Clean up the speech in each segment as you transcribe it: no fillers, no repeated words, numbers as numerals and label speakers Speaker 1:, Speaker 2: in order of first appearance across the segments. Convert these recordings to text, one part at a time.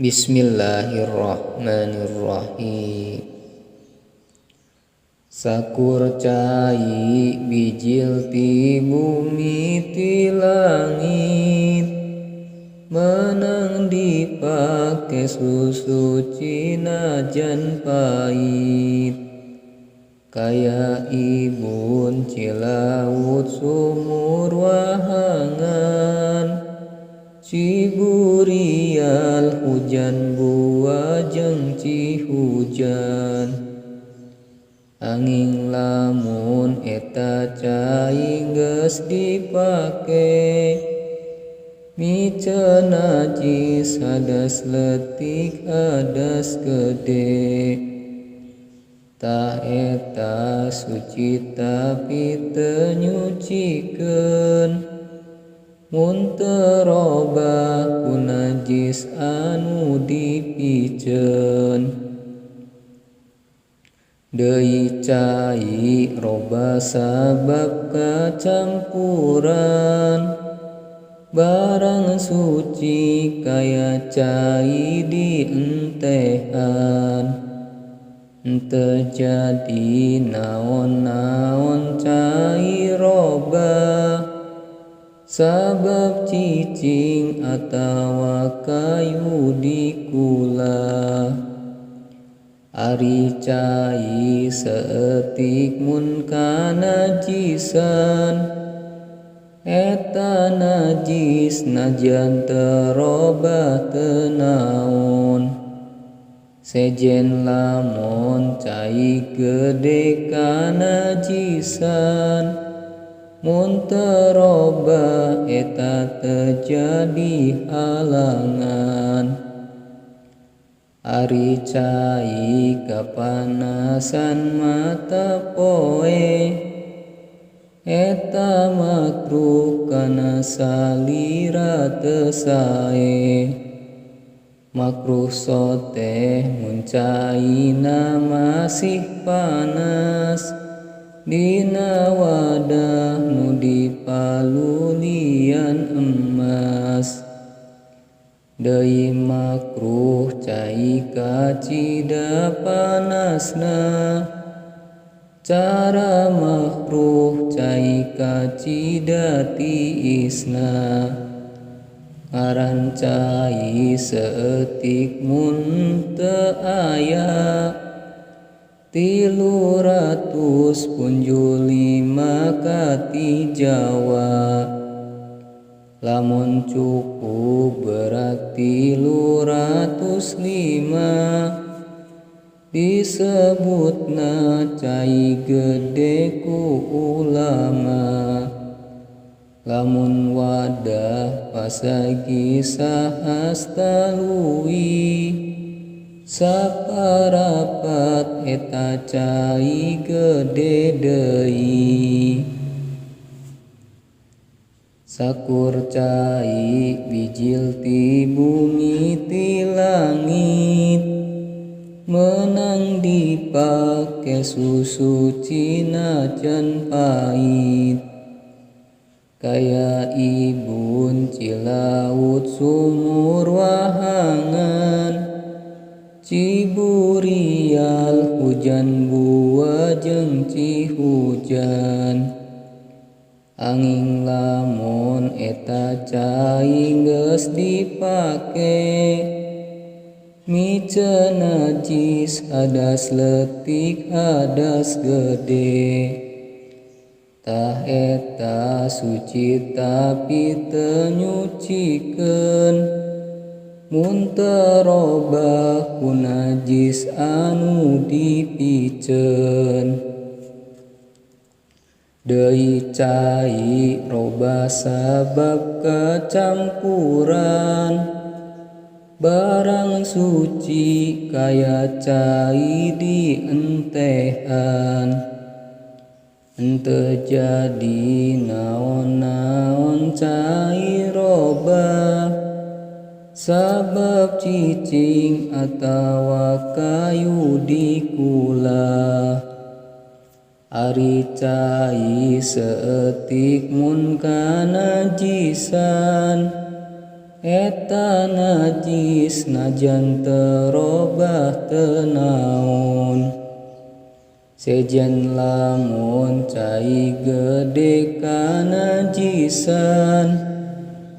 Speaker 1: Bismillahirrahmanirrahim. Sakur cai bijil ti bumi ti langit, menang dipake susu Cina jan pahit. Kaya ibun cilaut sumur wahangan, Ciburial hujan buah jeung cihujan. Angin lamun eta cai geus dipake, miceun najis hadas leutik hadas gede. Tah eta suci tapi teu nyucikeun, mun teu robah ku najis anu dipiceun. Deui cai robah sabab kacampuran, barang suci kaya cai dientehan. Teu jadi naon-naon cai robah, sabab cicing atawa kayu dikula. Ari cai saeutik mun kanajisan, eta najis najan teu robah teu naon. Sejen lamun cai gede kanajisan, mun teu robah eta teu jadi halangan. Ari cai kapanasan mata poe, eta makruh kana salira teu sae. Makruh soteh mun caina masih panas, dina wadah nu dipalulian emas. Deui makruh cai kacida panasna, cara makruh cai kacida tiisna. Ngaran cai saeutik mun teu aya, 305 ka ti Jawa. Lamun cukup berat 305, disebutna cai gede ku ulama. Lamun wadah pasagi sahasta leuwih, saparapat eta cai gede deui. Sakur cai bijil ti bumi ti langit, menang dipake susu Cina can pahit. Kaya ibun cilaut sumur wahangan, Ciburial hujan buah jeung cihujan. Angin lamun eta cai geus dipake, miceun najis hadas leutik hadas gede. Tah eta suci tapi teu nyucikeun, mun teu robah ku najis anu dipiceun. Deui cai robah sabab kacampuran, barang suci kaya cai dientehan. Teu jadi naon-naon cai robah, sabab cicing atawa kayu dikula. Ari cai saeutik mun kanajisan, Eta najis najan teu robah teu naon. Sejen lamun cai gede kanajisan,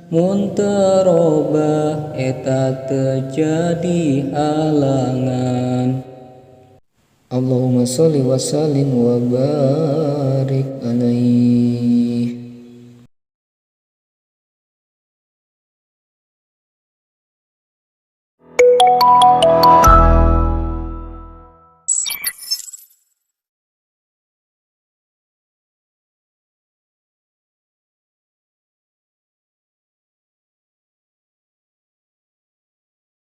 Speaker 1: mun teu robah eta teu jadi halangan. Allahumma sholli wa sallim wa barik alaihi.